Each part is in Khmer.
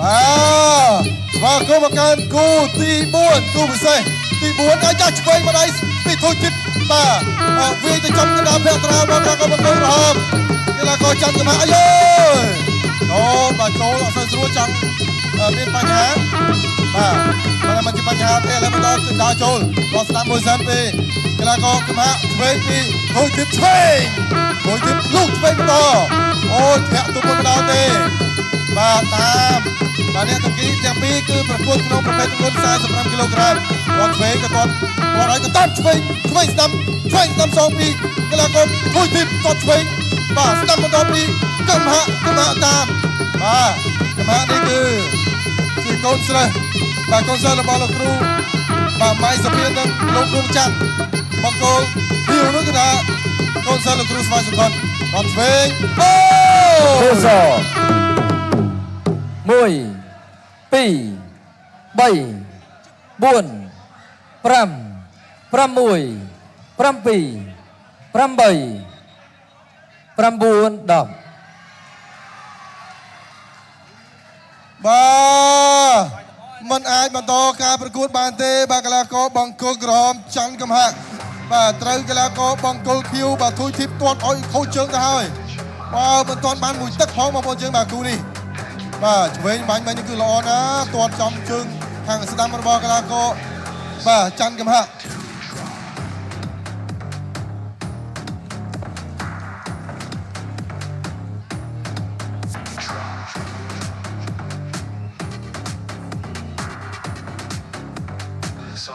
បាទស្វាគមន៍មកកាន់គូទី4គូពិសេសទី4អាចចាស់ឆ្វេងម្ដាយពីធូចទីបាទអវាយទៅចំកណ្ដាលភក្ត្រារបស់កីឡាករបង្គោលក្រហមកីឡាករច័ន្ទកម្មាអាយអូបាទចូលអត់សូវស្រួលចង់មានបញ្ហាបាទមិនមិនជាបញ្ហាទេឥឡូវបន្តដល់ចូលដល់ស្ដាំមួយសិនពីកីឡាករកម្មាឆ្វេងពីធូចទីឆ្វេងធូចទីលូកឆ្វេងបន្តអូធាក់ទុំមិនដល់ទេបាទតាមបាទអ្នកទាំងពីរទាំងពីរគឺប្រកួតក្នុងប្រភេទទម្ងន់45គីឡូក្រាមគាត់ឆ្វេងក៏គាត់គាត់ឲ្យក៏តាមឆ្វេងឆ្វេងស្ដាំឆ្វេងស្ដាំសងពីកីឡាករធូចទីគាត់ឆ្វេងបាទស្ដាំបន្តពីកម្ហៈកម្ហៈតាមបាទកម្ហៈនេះគឺជាកូនស្រីបាទកូនស្រីរបស់លោកគ្រូបាទម៉ៃសុភានិងលោកដួងច័ន្ទបង្គោលភៀវនោះគឺថាកូនស្រីលោកគ្រូស្វាយសុខុនគាត់ឆ្វេងអូ ខៀវស1 2 3 4 5 6 7 8 9 10 បាទมันអាចបន្តការប្រកួតបានទេបាទកីឡាករបង្គោលក្រហមច័ន្ទកំហាក់បាទត្រូវកីឡាករបង្គោលខៀវបាទធុយធីបទាត់ឲ្យខូចជើងទៅហើយបាទមិនទាន់បានមួយទឹកផងបងប្អូនជើងបាទគូនេះបាទឆ្វេងបាញ់មិញនេះគឺល្អណាស់ទាត់ចំជើងខាងស្ដាំរបស់កីឡាករបាទច័ន្ទកំហាក់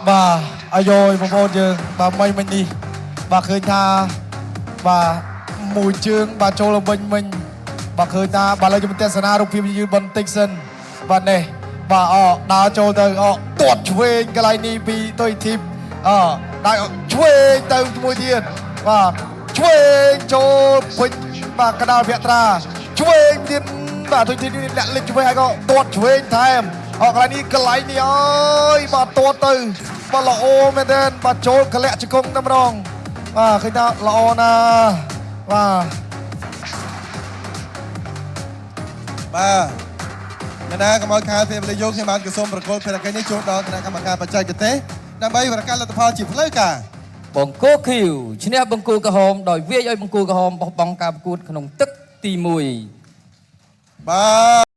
បាទអាយយបងប្អូនយើងបាទមិញមិញនេះបាទឃើញថាបាទមួយជើងបាទចូលទៅវិញមិញបាទឃើញថាបាទឥឡូវខ្ញុំទស្សនារូបភាពយឺតបន្តិចសិនបាទនេះបាទអដើរចូលទៅអទាត់ឆ្វេងកន្លែងនេះពីតុយធីបអដើរឆ្វេងទៅមួយទៀតបាទឆ្វេងចូលពេញបាទកដាលភក្ត្រាឆ្វេងទៀតបាទតុយធីបនេះលាក់លិចឆ្វេងហើយក៏ទាត់ឆ្វេងថែមអកន្លែងនេះកន្លែងនេះអើយបាទទាត់ទៅបាទល្អមែនទែនបាទចូលកលាក់ជង្គង់តែម្ដងបាទឃើញថាល្អណាស់បាទ បាទអ្នកណាកុំឲ្យខាតពេលវេលាយកខ្ញុំបានក៏សូមប្រកល់ភារកិច្ចនេះជូនដល់គណៈកម្មការបច្ចេកទេសដើម្បីប្រកាសលទ្ធផលជាផ្លូវការ បង្គោលខៀវឈ្នះបង្គោលក្រហមដោយវាយឲ្យបង្គោលក្រហមបោះបង់ការប្រកួតក្នុងទឹកទី1 បាទ